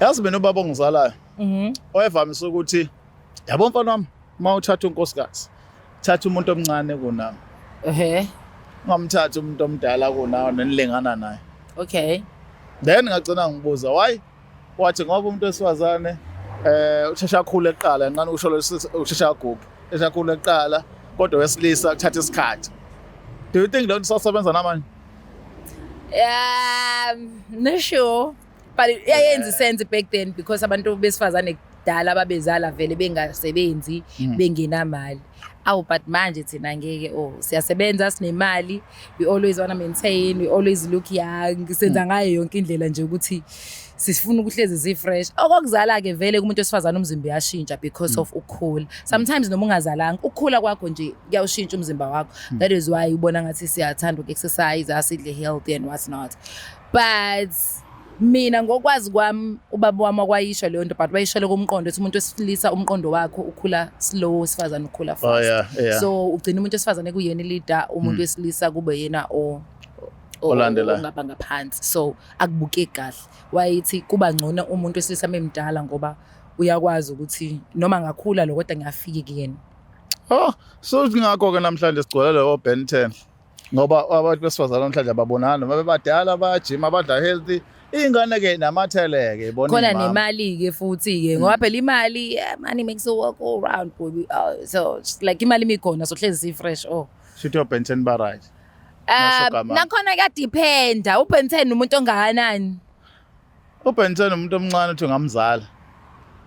Yazi mina ubaba ongizalayo. Oyevamise ukuthi yabo mfana wami uma uthatha unkosikazi thatha umuntu omncane kunawe. Ehhe. Ungamthathi umuntu omdala kunawe nenilingana naye. Okay. Then ngagcina ngibuza why? Wathi ngoba umuntu wesifazane ushesha akhule kuqala nqana usho ushesha aguge. Ushesha akhule kuqala kodwa wesilisa kuthatha isikhathi. Do you think lo nto isasebenza namanje? Not sure. But iyayenza isense back then because abantu besifazane kudala babezala vele bengasebenzi bengenamali. Awu but manje thina ngeke, oh, siyasebenza, sinemali, we always wanna maintain, we always look young, senza ngayo yonke indlela nje ukuthi sifuna ukuhlezi zi-fresh. Okokuzala ke vele kumuntu wesifazane umzimba uyashintsha because of ukukhula. Sometimes noma ungazalanga, ukukhula kwakho nje kuyawushintsha umzimba wakho. That is why ubona ngathi siyathanda uku-exercise, sidle healthy and what not. But mina ngokwazi kwami ubaba wami wakwayisho leyo nto, but wayishele komqondo ukuthi umuntu wesilisa umqondo wakho ukhula slow, wesifazane ukhula fast. So ugcina umuntu wesifazane kuyena leader, umuntu wesilisa kube yena o Olandelayo. ongaba ngaphansi. So akubukeki kahle. Wayethi kuba ngcono umuntu wesilisa memdala ngoba uyakwazi ukuthi noma ngakhula lo kodwa ngiyafika kuyena. Oh, so ngakho ke namhlanje sigcwele leyo Ben 10. Ngoba abantu besifazane namhlanje ababonani noma bebadala bayajima, badla healthy. Iy'ngane ke namatheleke ibona Khona iy'mama. nemali ke futhi ke ngoba phela imali, yeah, money makes the work all round, baby. So it's like imali imikhona, so hlezi si fresh, oh. Shuthi o Ben 10 ba right. Nasho gama. Nakhona kuyadependa uBen 10 umuntu ongakanani. UBen 10 umuntu omncane uthi ungamzala.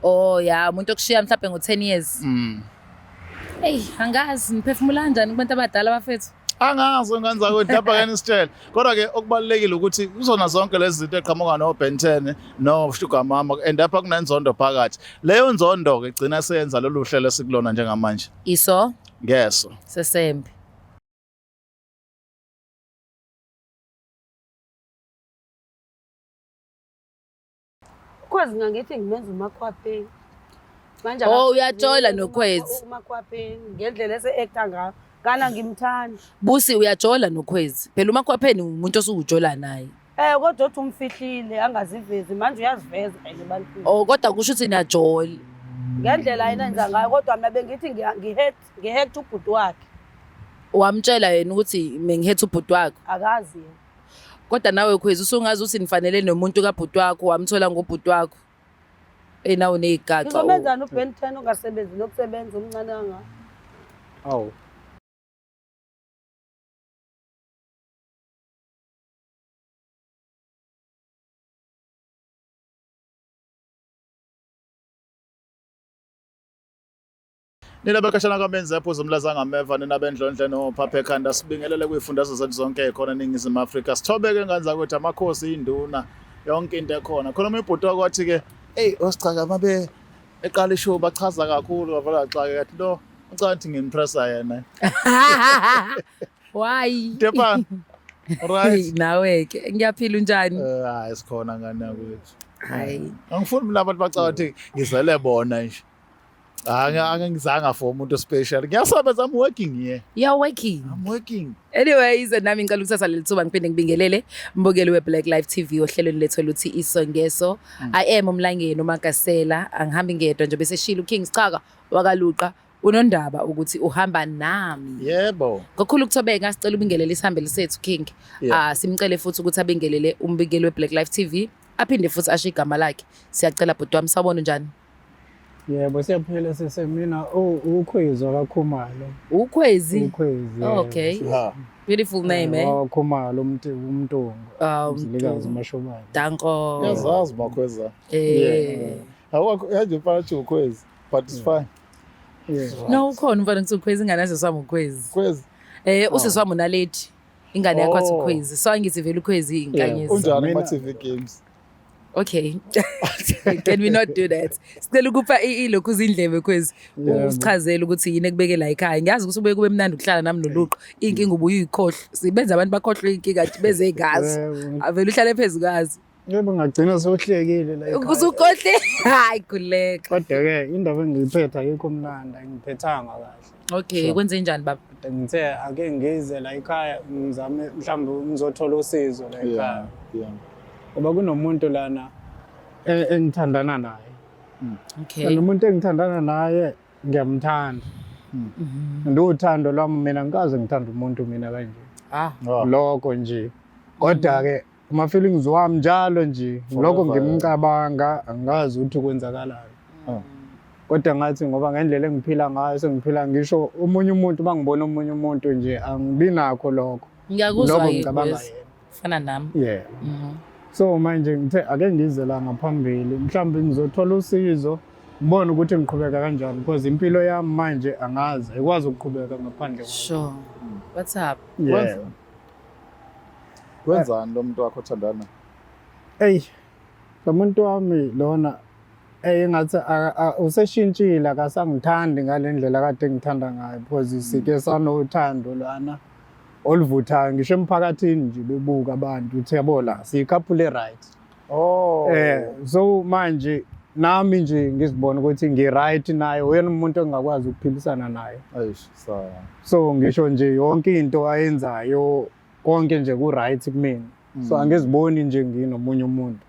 Oh yeah, umuntu okushiya mhlawumbe ngo 10 years. Hey, angazi niphefumula kanjani kubantu abadala bafethu. Angazi ngenza ukuthi lapha ke nisitshele. Kodwa ke okubalulekile ukuthi kuzona zonke lezi zinto eqhamuka no Ben 10 no Sugar Mama and lapha kunenzondo phakathi. Leyo nzondo ke igcina seyenza lolu hlelo esikulona njengamanje. Iso Ngeso. sesembe. Ukhwezi ngangithi ngimenza umakhwapheni. Manje Oh, uyajola noKhwezi. Umakhwapheni ngendlela ese-acta ngayo. Kana ngimthanda. Busi uyajola noKhwezi. Phela umakhwapheni umuntu osukujola naye. Kodwa uthi umfihlile angazivezi, manje uyaziveza yena ebantwini. Oh, kodwa kusho ukuthi niyajola. Ngendlela yena enza ngayo, kodwa mina bengithi ngihethe ubhuti wakhe. Wamtshela yena ukuthi mengihethe ubhuti wakho? Akazi yena. Kodwa nawe Khwezi usungazi ukuthi nifanele nomuntu kabhuti wakho, wamthola ngobhuti wakho. Nawe unezigaxa. Ngizomenzani uBen 10 ongasebenzi nokusebenza omncane kangaka? Awu. Nina bekhashana kwamenzi yaphuza umlaza ngameva, nina bendlondle nophapha ekhanda, sibingelele kuyifundazwe zethu zonke ekhona eNingizimu Afrika. Sithobeke ngane zakwethu, amakhosi, induna, yonke into ekhona. Khona omunye ubhuti wakwathi ke, hey, osichaka mabe eqala ishow bachaza kakhulu, bavela baxake kathi lo ucabanga ukuthi ngimpressa yena. Why? Kepha right. Nawe ke ngiyaphila, unjani? Hayi sikhona ngane yakwethu. Hayi. Angifuni mina abantu bacabanga ukuthi ngizele bona nje. Angizanga for umuntu special. Ngiyasebenza, I'm working here. You are working. I'm working. Anyways, nami ngicela ukuthatha leli thuba ngiphinde ngibingelele mbukeli we-Black Life TV ohlelweni lethu oluthi Iso Ngeso. I am uMlangeni uMagasela, angihambi ngedwa nje bese shilo uKing Schaka wakaLuqa unondaba ukuthi uhamba nami. Yebo. Ngokukhulu ukuthobeka sicela ubingelele isihambeli sethu King. Simcele futhi ukuthi abingelele umbikeli we-Black Life TV, aphinde futhi asho igama lakhe. Siyacela bhuti wami, sawubona, unjani? Yebo, siyaphila sise. Mina uKhwezi wakaKhumalo. UKhwezi? UKhwezi. Oh, okay. Beautiful name, eh? WakaKhumalo, uMntungu. Ah, Mzilikazi uMntungu. uMashobane. Danko. Yazazi makhweza. Awakho yaje mfana uthi uKhwezi, but it's fine. No, ukhona umfana kuthi uKhwezi, ingane yazo sami uKhwezi. Khwezi. Usisi wami uNaledi. Ingane yakho athi Oh. uKhwezi. So angithi vele uKhwezi inkanyezi. Unjani Mina- kuma TV games? Okay. Can we not do that? Sicela ukupha ilokhu izindlebe Khwezi. Usichazele ukuthi yini ekubeke la ekhaya. Ngiyazi ukuthi ubuye kube mnandi ukuhlala nami noLuqo. Inkinga ubuye uyikhohle. Sibenza abantu bakhohlwe inkinga nje beze ngazo. Avele uhlale phezu kwazo. Yebo, ngagcina sewuhlekile la ekhaya. Usukhohle. Hayi khuleka. Kodwa ke indaba engiyiphethe ayikho mnandi, angiphethanga kahle. Okay, kwenze njani baba? Kodwa ngithe ake ngize la ekhaya ngizame mhlawumbe ngizothola usizo la ekhaya. Ngoba kunomuntu lana engithandana naye. Okay. And umuntu engithandana naye ngiyamthanda. And uthando lwami mina ngikaze ngithanda umuntu mina kanje. Ah. Oh. Lokho nje. Kodwa ke ama feelings wami njalo nje lokho Forever. ngimcabanga angazi ukuthi kwenzakalani. Oh. Kodwa ngathi ngoba ngendlela engiphila ngayo sengiphila ngisho omunye umuntu bangibona omunye umuntu nje angibi nakho lokho. Ngiyakuzwa Lokho ke ngicabanga Khwezi. yena. Fana nami. Yeah. Mhm. So manje ngithe ake ngize la ngaphambili mhlawumbe ngizothola usizo ngibone ukuthi ngiqhubeka kanjani because impilo yami manje angazi ayikwazi ukuqhubeka ngaphandle kwami. Sure. What's up? Yeah. Wenzani lo muntu wakho othandana? Eyi, lo muntu wami lona eyi ngathi useshintshile akasangithandi ngale ndlela kade ngithanda ngayo because sike sanothando lana oluvuthayo ngisho emphakathini nje bebuka abantu ukuthi yabo la siyi-couple e-right. Oh. So manje nami nje ngizibona ukuthi ngi-right naye uyena umuntu engingakwazi ukuphilisana naye. Eish, sawa. So ngisho nje yonke into ayenzayo konke nje ku-right kumina. So angiziboni nje nginomunye umuntu.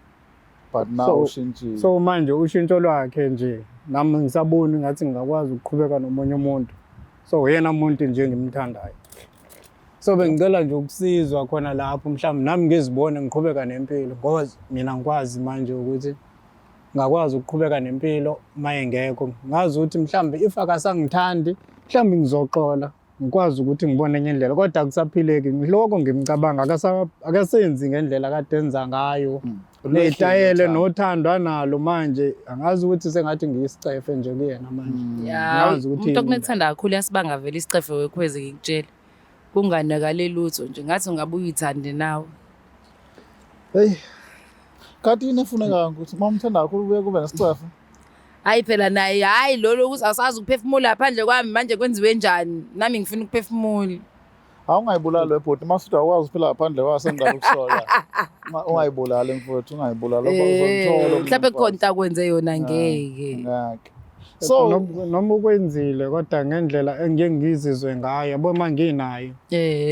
But now ushintshile. So manje ushintsho lwakhe nje nami ngisaboni ngathi ngingakwazi ukuqhubeka nomunye umuntu. So uyena umuntu nje engimthandayo. So bengicela nje ukusizwa khona lapho mhlawumbe nami ngizibone ngiqhubeka nempilo ngoba mina ngikwazi manje ukuthi ngakwazi ukuqhubeka nempilo uma engekho. Ngazi ukuthi mhlawumbe if akasangithandi mhlawumbe ngizoxola ngikwazi ukuthi ngibone enye indlela kodwa akusaphileki ngiloko ngimcabanga akasenzi ngendlela kade enza ngayo. Neyitayele nothando analo manje angazi ukuthi sengathi ngiyisicefe nje kuyena manje. Ya, Ngazi ukuthi umuntu yini. okunethanda kakhulu yasibanga vele isicefe wekhwezi ngikutshela. Kunganakale lutho nje ngathi ungabe uyithande nawe. Hey. Kanti yini efunekayo ukuthi uma umthanda kakhulu kuye kube nesicefe? Hayi phela naye hayi lolo ukuthi asazi ukuphefumula phandle kwami manje kwenziwe njani? Nami ngifuna ukuphefumula. Awungayibulali webhuti uma usuthi awukwazi ukuphila ngaphandle kwayo sengidala ukusola. Ungayibulali mfowethu, ungayibulali ngoba uzomthola omunye Mhlawumbe umfazi. khona into akwenze yona ngeke. Ngeke. So Noma ukwenzile kodwa ngendlela engike ngizizwe ngayo yabo uma nginaye.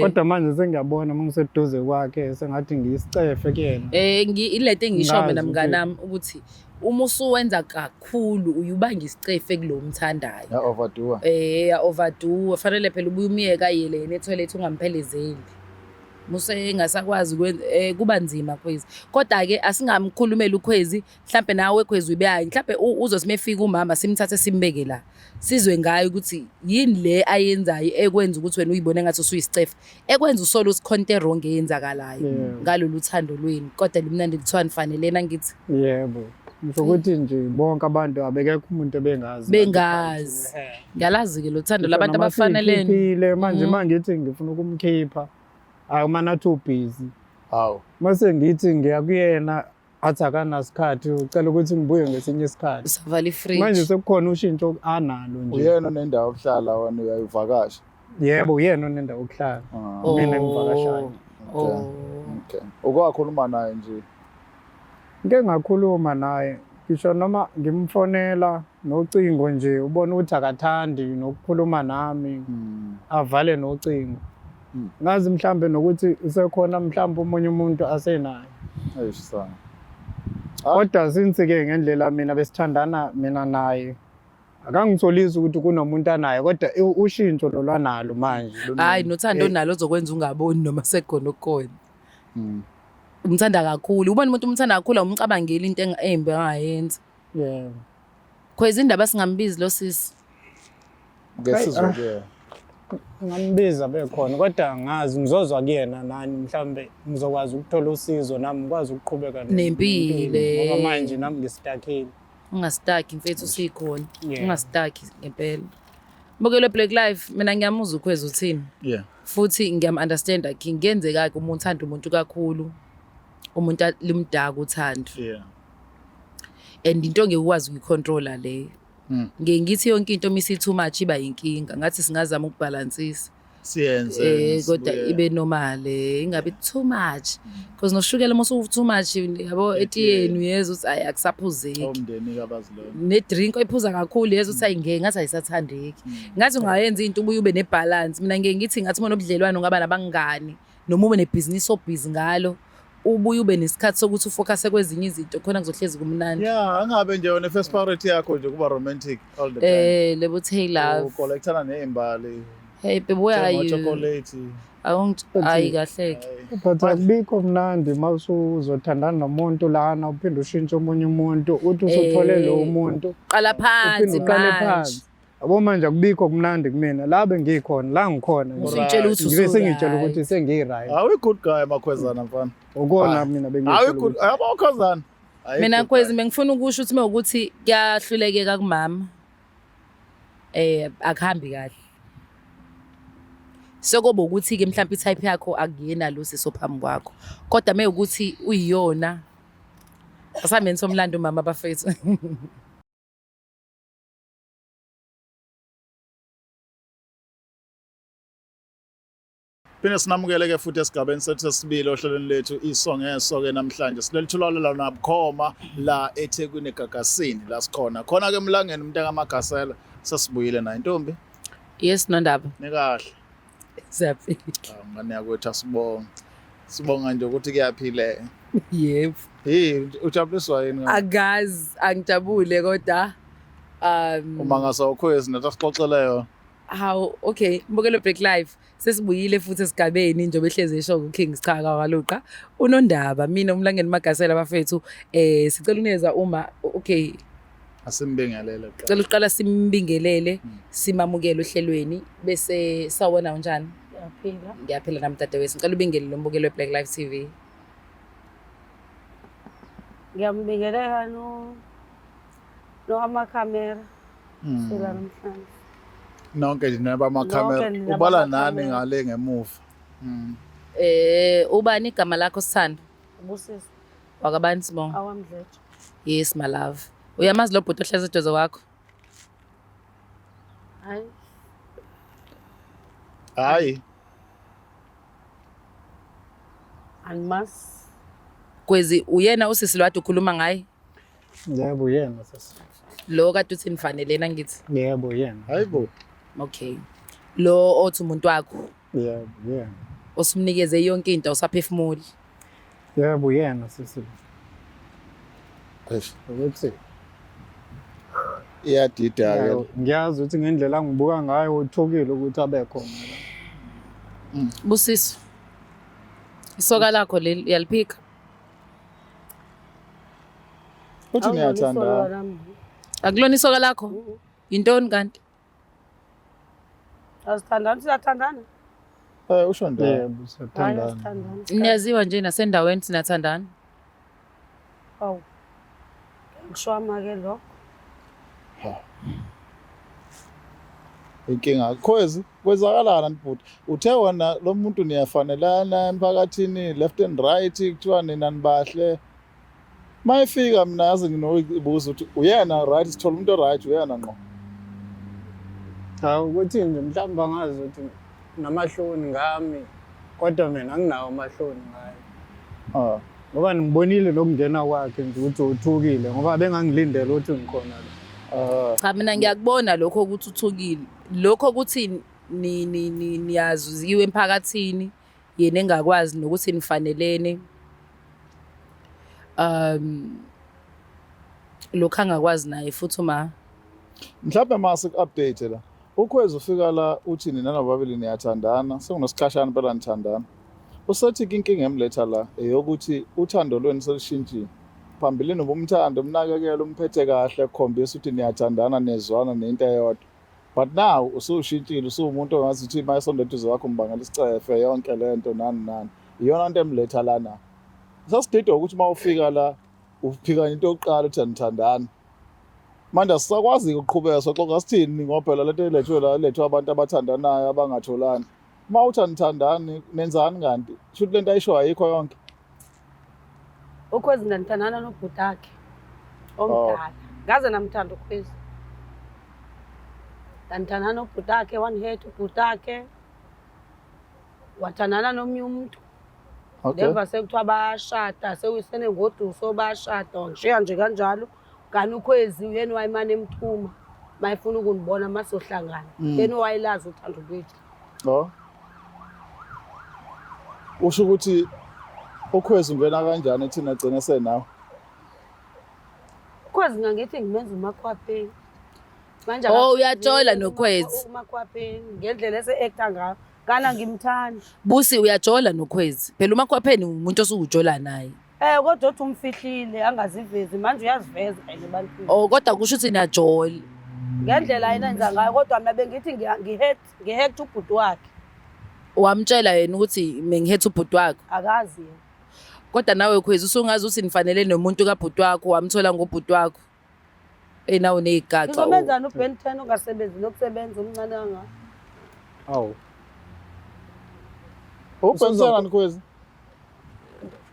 Kodwa manje sengiyabona uma ngiseduze kwakhe sengathi ngiyisicefe kuyena. Ilento engisho Ngazi mina ukuthi- mnganami ukuthi uma usuwenza kakhulu uyubanga isicefe kulo mthandayo. ya overdo. Ya overdo, fanele phela ubuye umyeke ayele yena etoilet ungamphelezeli. Muse engasakwazi ukwenza kuba nzima Khwezi. Kodwa ke asingamkhulumeli uKhwezi, mhlambe nawe Khwezi uyibeyayo, mhlambe uzothi mefika umama simthathe simbeke la. Sizwe ngayo ukuthi yini le ayenzayo ekwenza ukuthi wena uyibone ngathi usuyisicefe. Ekwenza usolo ukuthi khona into e-wrong eyenzakalayo ngalolu thando lwenu. Kodwa limnandi kuthiwa nifanelena ngithi. Yebo. Ngisho ukuthi nje bonke abantu abekekho umuntu ebengazi. Bengazi. Ngiyalazi ke lo thando labantu Noma abafanelene. siyikhiphile, manje uma ngithi ngifuna ukumkhipha hayi uma nathi ubhizi. Hawu. Mase ngithi ngiya kuyena athi akanasikhathi ucela ukuthi ngibuye ngesinye isikhathi. Usavala ifridge. Manje sekukhona ushintsho analo nje. Uyena onendawo yokuhlala wena uyayivakasha. Yebo uyena onendawo yokuhlala. Ah, Mina engivakashayo. Oh. Okay. Uke wakhuluma naye nje. Ngike ngakhuluma naye ngisho noma ngimfonela nocingo nje ubona ukuthi akathandi nokukhuluma nami avale nocingo. Ngazi mhlambe nokuthi usekhona mhlambe omunye umuntu asenaye. Eish sana. Kodwa since ke ngendlela mina besithandana mina naye akangitholisi ukuthi kunomuntu anaye kodwa ushintsho lolwanalo manje. Hayi nothando nalo ozokwenza ungaboni noma sekhona okukhona. Umthanda kakhulu. Ubona umuntu umthanda kakhulu awumcabangeli into embi angayenza. Yebo. Khwezi indaba singambizi lo sisi. Ngesizwe kuyena. Ngambiza bekhona kodwa angazi ngizozwa kuyena nani mhlambe ngizokwazi ukuthola usizo nami ngikwazi ukuqhubeka Nempilo. ngoba manje nami ngistakile. Ungastaki mfethu sikhona. Yeah. Ungastaki ngempela. Mbukelo Black Life mina ngiyamuzwa uKhwezi uthini. Futhi ngiyam-understand-a King, kuyenzeka-ke uma uthanda umuntu kakhulu, umuntu limdaka uthando. And into ongeke ukwazi ukuyicontrola leyo. Ngiye ngithi yonke into uma isi-too much iba yinkinga, ngathi singazama ukubhalansisa. Siyenze. Kodwa sibuye. ibe normal, ingabi too much. Because noshukela uma usu too much yabo etiyeni uyezwa ukuthi ayi akusaphuzeki. Omndeni kabazi leyo. Ne-drink oyiphuza kakhulu yezwa ukuthi ayi ngeke ngathi ayisathandeki. Ngathi ungayenza into ubuye ube ne-balance. Mina ngiye ngithi ngathi uma unobudlelwano ungaba nabangani noma ube nebhizinisi obhizi ngalo. Ubuye ube nesikhathi sokuthi ufocuse kwezinye izinto khona kuzohlezi kumnandi. Yeah, angabe nje wena first priority yakho nje kuba romantic all the time. Lebo uthi hey love. Ucollectana nezimbali. Hey babe, where are you? Chocolate. Ayi kahleke. But akubikho mnandi uma usuzothandana nomuntu lana uphinde ushintshe omunye umuntu uthi usuthole lo muntu Qala uphinde phansi uqale manje. phansi. Yabo manje akubikho kumnandi kumina la bengikhona la ngikhona nje. Usuyitshela ukuthi Ngibe sengitshela usu-right. ukuthi sengiyi-right. Awu good guy makhwezana mfana. Ukona mina Awu bengitshela good, ukuthi yabo khwezana. Mina Khwezi bengifuna ukusho ukuthi mewukuthi kuyahlulekeka kumama. Akuhambi kahle. Sekoba ukuthi ke mhlawumbe i-type yakho akuyena lo sisi ophambi kwakho. Kodwa mewukuthi uyiyona asihambeni somlando umama bafethu. Phinde sinamukele ke futhi esigabeni sethu sesibili ohlelweni lethu iso ngeso ke namhlanje silelithulalo la nabukhoma la eThekwini eGagasini la sikhona khona ke emlangeni umntaka Magasela sesibuyile naye ntombi. Yes Nondaba. Nikahle. Siyaphila. Ngane yakwethu asibonga. Sibonga nje ukuthi kuyaphileka. Yebo. Hey, ujabuliswa yini ngakho? Angazi angijabule kodwa Uma ngasawukhwezi nathi asixoxele yona. How okay, Mbukelo Black Life sesibuyile futhi esigabeni njengoba ehlezi esho kuKing Schaka waluqa unondaba mina umlangeni Magasela bafethu sicela uneza uma okay Asimbingelele kuqala. Cela uqala simbingelele simamukele ohlelweni bese sawona unjani? Ngiyaphila. Ngiyaphila nami dadewethu. Ngicela ubingelele umbukelo weBlack Life TV. Ngiyambingelela no amakhamera. Sila namhlanje. Nonke nje nabamakhamera. Nonke nina Ubala bamakhamera. nani ngale ngemuva. Ubani igama lakho sithando? Ubusisi Wakabani sibonga? awamdletshe. Yes my love. Uyamazi lo bhuti ohlezi eduze kwakho? Hayi. Hayi. Andimazi. Kwezi uyena usisi lo kade ukhuluma ngaye? Yebo yena sisi. Lo kade uthi nifanelena ngithi. Yebo yena. Hayibo. Okay. Lo othi umuntu wakho Yebo yena. osumnikeze yonke into awusaphefumuli. Yebo yena sisi. Eish, Ukuthi iyadida ke. ngiyazi ukuthi ngendlela angibuka ngayo uthukile ukuthi abe khona la. Busiso. Isoka lakho leli uyaliphika? Uthi Awulona isoka niyathandana. lami. Akulona isoka lakho? Yintoni kanti? Asithandani, siyathandana. Usho njalo. Yebo Hayi siyathandana. asithandani. Niyaziwa nje nasendaweni sinathandana. Awu. Ngishwama ke lokho. Inkinga Khwezi kwenzakalani bhuti? Uthe wena lo muntu niyafanelana emphakathini left and right kuthiwa nina nibahle. Mayifika mina yazi nginokubuza ukuthi uyena right sithola umuntu right uyena ngqo. Hawu ukuthi nje mhlawumbe angazi ukuthi namahloni ngami kodwa mina anginawo amahloni ngaye. Ah. Ngoba ngibonile nokungena kwakhe nje ukuthi uthukile ngoba bengangilindele ukuthi ngikhona la. Ah. Cha mina ngiyakubona lokho ukuthi uthukile. Lokho ukuthi ni ni ni niyaziwe emphakathini yena engakwazi nokuthi nifanelene. Lokho angakwazi naye futhi uma Mhlawumbe mase ku-update la. Ukhwezi ufika la uthi nina nobabili niyathandana, sekunesikhashana impela nithandana. Usethi ke inkinga emletha la eyokuthi uthando lwenu selushintshile. Phambilini ubumthanda, umnakekela, umphethe kahle, kukhombisa ukuthi niyathandana, niyezwana nento eyodwa. But now usushintshile, usuwumuntu ongazi ukuthi uma esondela eduze kwakho umbangela isicefe yonke lento nani nani. Iyona nto emletha lana. Sasididwa ukuthi uma ufika la uphika into yokuqala uthi anithandani. Manje asisakwazi ukuqhubeka soxoxa sithini ngoba phela lento elethwe la ilethwe abantu abathandanayo abangatholani. Uma uthi anithandani nenzani kanti? Shuthi lento ayisho ayikho yonke. Ukhwezi ndandithandana nobhuti akhe omdala. Ngaze namthanda uKhwezi. Ndandithandana nobhuti akhe, wandihetha ubhuti akhe. Wathandana nomnye umuntu. Okay. Ndeva sekuthiwa bayashada, sekuyisenengoduso bayashada, wangishiya nje kanjalo. Kanti uKhwezi uyena wayemane emthuma mayefuna ukundibona masohlangana. Yena owayelazi uthando lwethu. Oh. Usho ukuthi Ukhwezi ungena kanjani thina gcina senawe? Ukhwezi ngangithi ngimenza umakhwapheni. Manje Oh, uyajola noKhwezi. Umakhwapheni ngendlela ese-acta ngayo. Kana ngimthanda. Busi uyajola noKhwezi. Phela umakhwapheni umuntu osukujola naye. Eh kodwa uthi umfihlile angazivezi manje uyaziveza and ebantwini. Oh kodwa kusho ukuthi niyajola. Ngendlela yena enza ngayo kodwa mina bengithi ngihet ngihet ubhuti wakhe. Wamtshela yena ukuthi mengihetha ubhuti wakho. Akazi yena. Kodwa nawe Khwezi usungazi ukuthi nifanele nomuntu kabhuti wakho wamthola ngobhuti wakho. Ey nawe unezigaxa. Ngizomenzani uBen 10 ongasebenzi nokusebenza umncane kangaka. Awu. UBen 10 Khwezi.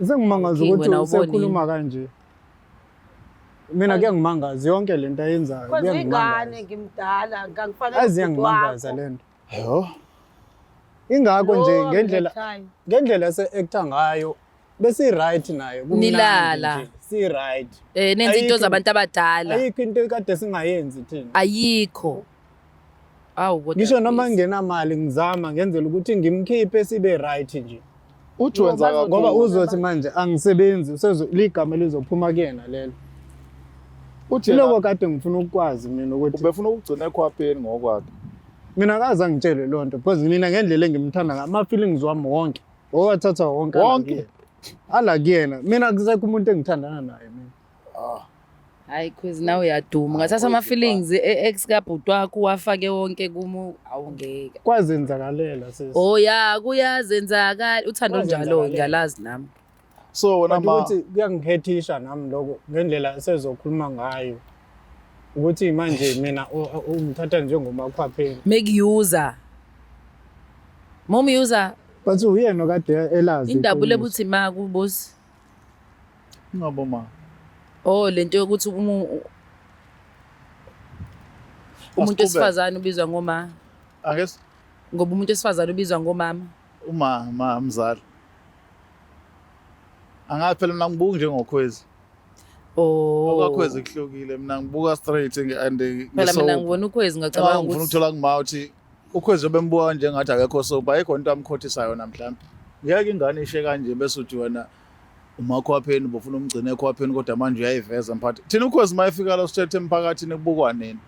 Sengimangaza King, ukuthi wena awuboni usekhuluma kanje. Mina kuyangimangaza yonke lento ayenzayo. Khwezi ingane Kuyangimangaza. ngimdala ngangifanele Azi ubhuti iyangimangaza wakho. lento. Yho. Ingakho nje Lo ngendlela angilethayo. ngendlela ese-acta ngayo besi-right naye kumnandi Nilala. nje, si-right. Eh nenza into Ayikho- zabantu abadala. Ayikho into ekade singayenzi thina. Ayikho. Awu kodwa. Ngisho noma Khwezi. ngingenamali ngizama ngenzela ukuthi ngimkhiphe sibe right nje. Uthi wenza Ngoba Ngoba kakhulu. uzothi manje angisebenzi usezo ligama lizophuma kuyena lelo. Uthi Iloko yena kade ngifuna ukukwazi mina ukuthi ubefuna ukugcina ekhwapheni ngokwakhe. mina akaze angitshele loo nto because mina ngendlela engimthanda ngayo ama-feelings wami wonke owathatha wonke ala Wonke? kuyena. Ala kuyena mina kusekho umuntu engithandana naye mina. Hayi Khwezi nawe uyaduma. Ungathatha ama feelings e-ex kabhuti wakho uwafake wonke kumu awungeke. Kwazenzakalela sisi. Oh ya kuyazenzakala uthando olunjalo Kwazenzakalela. ngiyalazi nami. So wena Kanti ma ukuthi kuyangihethisha nami lokho ngendlela esezokhuluma ngayo ukuthi manje mina ungithatha njengomakhwapheni. Make user. Mom user But uyena okade elazi indabule iqiniso. buthi ma kubosi. ngabo ma. Oh lento yokuthi umuntu Asiqhubeke. wesifazane ubizwa ngoma Ake ngoba umuntu wesifazane ubizwa ngomama. uma ma mzali. Angathi phela mina ngibuka njengokhwezi. Oh. Okwakhwezi kuhlukile mina ngibuka straight and Phela mina ngibona ukhwezi ngacabanga ngifuna ukuthi ukuthola kuma uthi ukhwezi obembuka njengathi akekho sober ayikho into amkhothisayo yona mhlawumbe. Ngeke ingane ishe kanje bese uthi wena umakhwapheni ubufuna umgcine ekhwapheni kodwa manje uyayiveza mphathi. Thina ukhwezi mayefika la sithethe emphakathini kubukwa nini?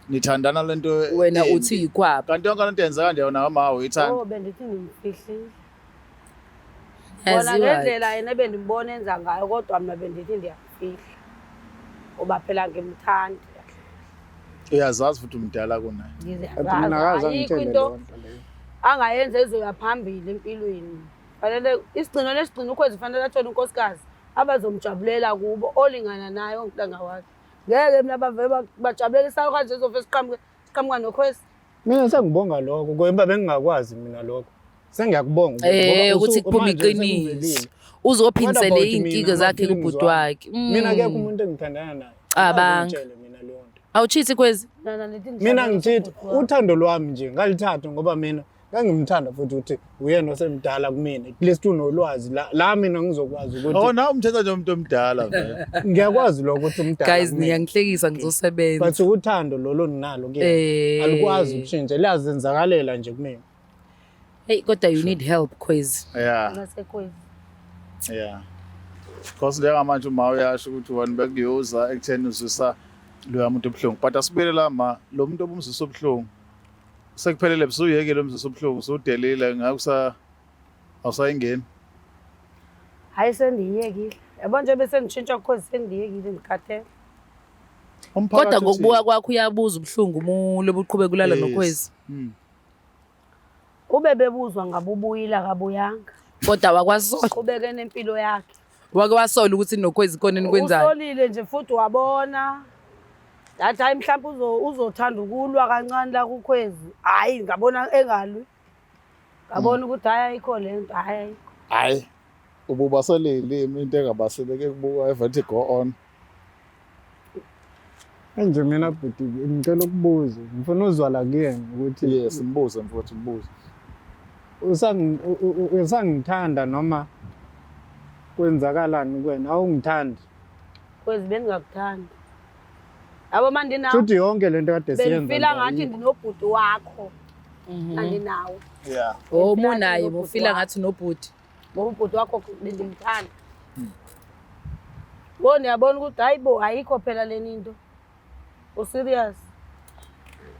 Nithandana lento wena embi. uthi yikwapha. Kanti yonke lento yenzeka nje wena mama uyithanda. Oh bendithi ngimfihlile. Bona Yaziwa. ngendlela yena ebendimbona enza ngayo kodwa mina bendithi ndiyamfihla. Ngoba phela ngimthanda. Uyazazi futhi umdala kunaye. Kanti mina Ngiyazazi akaze ayikho angitshele into leyo nto leyo. angayenza ezoya phambili empilweni. Fanele isigcino nesigcino ukhwezi fanele athole unkosikazi abazomjabulela kubo olingana naye ontanga wakhe. Ngeke mina bavele bajabulela isayo kanje ezofe siqhamuke siqhamuka nokhwezi. Mina sengibonga lokho ngoba bengingakwazi mina lokho. Sengiyakubonga Eh ngoba ukuthi kuphume manje iqiniso. sekuvelile. Uzophindisele What about mina, iy'nkinga zakhe ama-feelings kubhuti wami? wakhe. Mm. Mina akekho umuntu engithandana naye. Cabanga. Angitshele mina leyo nto. Awuchithi Khwezi. Mina nithi Mina ngijabulela ngithi ubhuti wakhe. uthando lwami nje ngalithatha ngoba mina ngangimthanda futhi ukuthi uyena osemdala kumina. At least unolwazi la, la mina ngizokwazi Oh ukuthi nawe umthetha nje umuntu omdala vele. ngiyakwazi lokho ukuthi umdala. Guys kumina. niyangihlekisa ngizosebenza. But uthando lolo ninalo kuyena Eh. alukwazi ukushintsha liyazenzakalela nje kumina. Hey kodwa you need help Khwezi. Yeah. Nasekhwezi. Yeah. Because njengamanje uma uyasho ukuthi wena bekuyoza ekutheni uzwisa loya muntu ubuhlungu. But asibuyele la ma lo muntu obumzwisa ubuhlungu. Sekuphelele busuyekile umzwisa ubuhlungu usudelile ngakusa awusayingeni. Hayi sendiyekile. Yabo nje bese ngishintsha kukhwezi sendiyekile ngikhathele. Umphakathi Kodwa ngokubuka uthini? kwakho uyabuza ubuhlungu mulo obuqhubeka ulala Yes. noKhwezi. Ube bebuzwa ngabe ubuyile akabuyanga. Kodwa wakwasola Qhubeke nempilo yakhe. wake wasola ukuthi noKhwezi khona enikwenzayo. Usolile nje futhi wabona. Ngathi hayi mhlawumbe uzothanda ukulwa kancane la kukhwezi. Hayi ngabona engalwi. Ngabona ukuthi hayi ayikho le nto hayi ayikho. Hayi. Ububaselile into engabaseleke kubuka evethi go on. Manje mina bhuti ngicela ukubuza ngifuna uzwa la kuyena ukuthi Yes, mbuze mfowethu mbuze. usangithanda noma kwenzakalani kuwena awungithandi. Khwezi bendingakuthandi. Yabo manje Futhi yonke lento kade siyenza bendifila nje ngathi ayikho. ndinobhuti wakho. Andinawo. Yeah. Oh Ngifila munaye ngathi mufila unobhuti ngathi unobhuti. Ngoba ubhuti wakho bendimthanda. Bo niyabona ukuthi hayi bo, ayikho phela leni into. U-serious.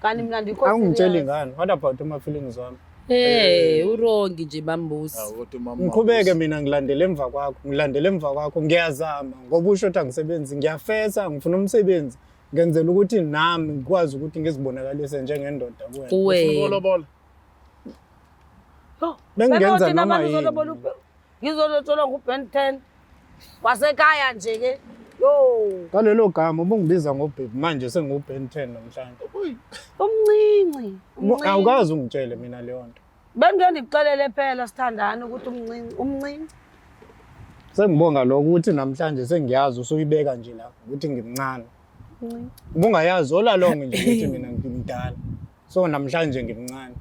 Kanti mina ndikho Awungitsheli serious. ngani? What about ama-feelings wami? Hey, u-wrong nje Mambusi. Awu, kodwa umama Ngiqhubeke mina ngilandele emva kwakho, ngilandele emva kwakho, ngiyazama ngoba usho ukuthi angisebenzi, ngiyafesa, ngifuna umsebenzi. Ngenzela ukuthi nami ngikwazi ukuthi ngizibonakalise njengendoda kuwena. Kuwena. Ulobola. Yho, Bengingenza benothi noma nabantu yini. uzolobola ngizolotsholwa ngu-Ben 10 wasekhaya nje ke. Yo, Ngalelo gama ubungibiza ngo-baby, manje sengiwu-Ben 10 namhlanje. Uy. Umncinci. Umncinci. Awukazi ungitshele mina leyo nto. Bengike ndikuxelele phela sithandana ukuthi umncinci, umncinci. Sengibonga lokho ukuthi namhlanje sengiyazi usuyibeka nje la ukuthi ngimncane. Umncinci. Ubungayazi all along nje ukuthi mina ngimdala. So namhlanje ngimncane.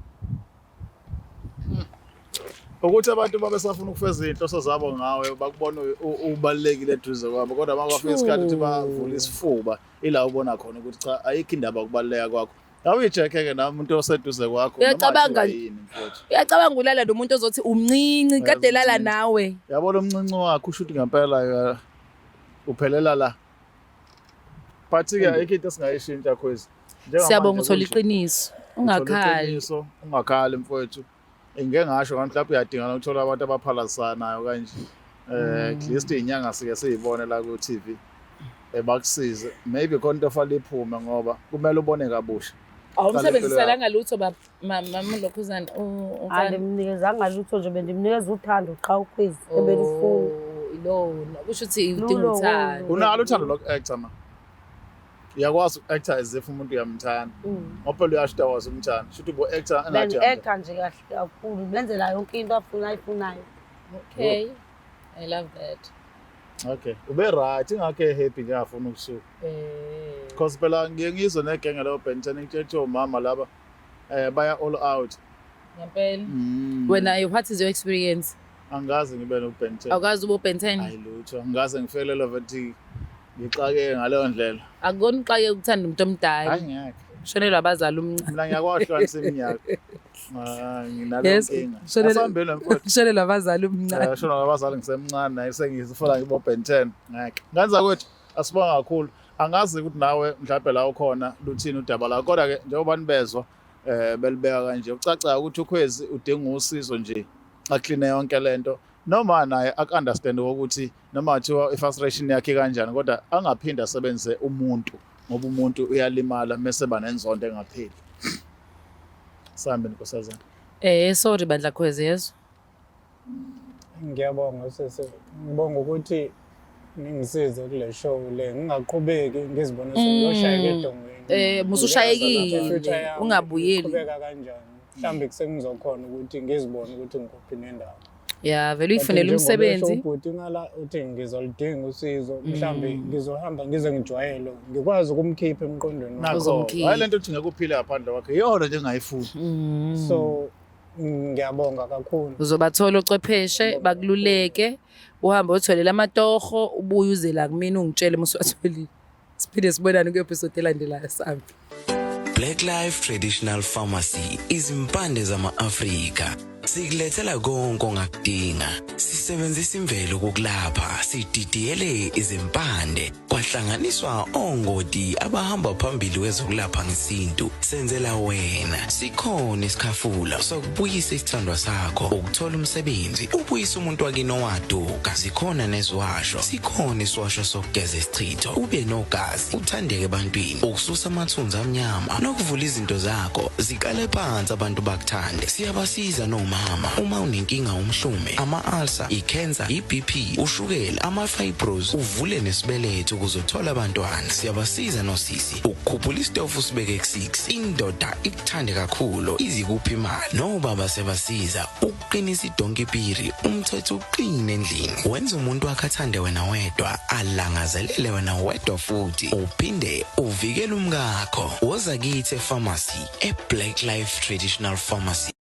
Ukuthi abantu babesafuna ukufeza iy'nhloso zabo ngawe, bakubona ubalulekile eduze kwabo, kodwa uma kwafika isikhathi ukuthi bavule isifuba, ila ubona khona ukuthi cha, ayikho indaba yokubaluleka kwakho. Awuyi-check-ke nami umuntu oseduze kwakho noma Uyacabanga kuthiwa yini, mfowethu. Uyacabanga ulala nomuntu ozothi umncinci kade lala Umncinci. nawe. Yabo, lo mncinci wakho usho ukuthi ngempela uphelela la. But-ke ayikho into esingayishintsha, Khwezi. Njengamanje Siyabonga uthola kunje. iqiniso. Uthola Ungakhali. iqiniso, ungakhali mfowethu. Ngike ngasho ngathi mhlawumbe uyadinga ukuthola abantu abaphalasanayo kanje. At least iy'nyanga sike siy'bone la ku-TV. Bakusize. Maybe khona into ofanele iphume ngoba kumele ubone kabusha. Awumsebenziselanga lutho baba mama lokhuzana umfana. Andimnikezanga lutho nje, bendimnikeza uthando qha uKhwezi ebelifuna. Oh, ilona. Kusho ukuthi udinga Lulo. uthando. Unalo uthando loku-actor ma. Uyakwazi uku-actor as if umuntu uyamthanda. Ngoba phela uyasho ukuthi awazi umthanda. Shuthi ubo-actor engathi uyamthanda. Bengi-actor nje kahle kakhulu, benzela yonke into afuna ayifunayo. Okay. I love that. Okay. Ube right, ingakho happy nje afuna ukusuka. Because phela ngiye ngizwe negenge leyo Ben 10 ngitshela omama laba baya all out. Ngempela. Wena, what is your experience? Angikaze ngibe no Ben 10. Awukazi ube Ben 10? Hayi lutho, angikaze ngifike lelo vethi ngixakeke ngaleyo ndlela. Akukona uxake ukuthanda umuntu omdala. Hayi, ngeke. Shonelwa abazali umncane. Mina ngiyakwahlwanisa iminyaka. Ah, nginaleyo Yes. nkinga. Shonela- Asihambele mfowethu. Shonelwa abazali umncane. Shona abazali ngisemncane naye sengizifuna ngibo Ben 10. Ngeke. Ngenza kwethu asibonga kakhulu. Angazi ukuthi nawe mhlawumbe la ukhona luthini udaba lakho, kodwa ke njengoba nibezwa belibeka kanje, ucaca ukuthi uKhwezi udinga usizo nje a-clean yonke lento, noma naye aku-understand ukuthi noma kuthiwa i-frustration yakhe kanjani, kodwa angaphinde asebenzise umuntu ngoba umuntu uyalimala mese ba nenzondo engapheli. Sambe, nkosazana. Sorry bandla Khwezi, yezo. Ngiyabonga sisi. Ngibonga ukuthi ningisize kule show le. Ngingaqhubeki ngizibone sengiyoshayeka edongweni. Musushayekile, Future yami ungabuyeli. iqhubeka kanjani? Mhlawumbe kusengizokhona ukuthi ngizibone ukuthi ngikuphi nendawo. Ya, vele uyifunele Kanti njengoba esho umsebenzi. ubhuti ngala uthi ngizolidinga usizo, mhlawumbe ngizohamba ngize ngijwayele, ngikwazi ukumkhipha emqondweni wami. Nakho Uzomkhipha. hayi lento uthi ngeke uphile ngaphandle kwakhe, iyona nje engayifuni. So ngiyabonga kakhulu. Uzobathola ocwepheshe bakululeke, uhambe uyotholela amatoho, ubuye uze la kumina ungitshele uma usuwatholile. Siphinde sibonane kwi-episode elandelayo sami. Black Life Traditional Pharmacy, izimpande zama-Afrika. Sikulethela konke ongakudinga. Sisebenzisa imvelo kokulapha, sididiyele izimpande, kwahlanganiswa ongoti abahamba phambili kwezokulapha ngesintu. Senzela wena. Sikhona isikhafula sokubuyisa isithandwa sakho, ukuthola umsebenzi, ubuyisa umuntu wakini owaduka. Zikhona neziwasho. Sikhona isiwasho sokugeza isichitho, ube nogazi, uthandeke ebantwini, ukususa amathunzi amnyama nokuvula izinto zakho ziqale phansi abantu bakuthande. Siyabasiza nomama uma unenkinga, umhlume, ama-ulcer, i-cancer, i-BP, ushukela, ama-fibros, uvule nesibeletho ukuze uthole abantwana. Siyabasiza nosisi ukukhuphula isitofu sibeke ku-6, indoda ikuthande kakhulu, izikuphi imali. Nobaba siyabasiza ukuqinisa idonkipiri, umthetho uqine endlini, wenza umuntu wakhe athande wena wedwa, alangazelele wena wedwa, futhi uphinde uvikele umkakho. Woza kithi e-pharmacy, e-Black Life Traditional Pharmacy.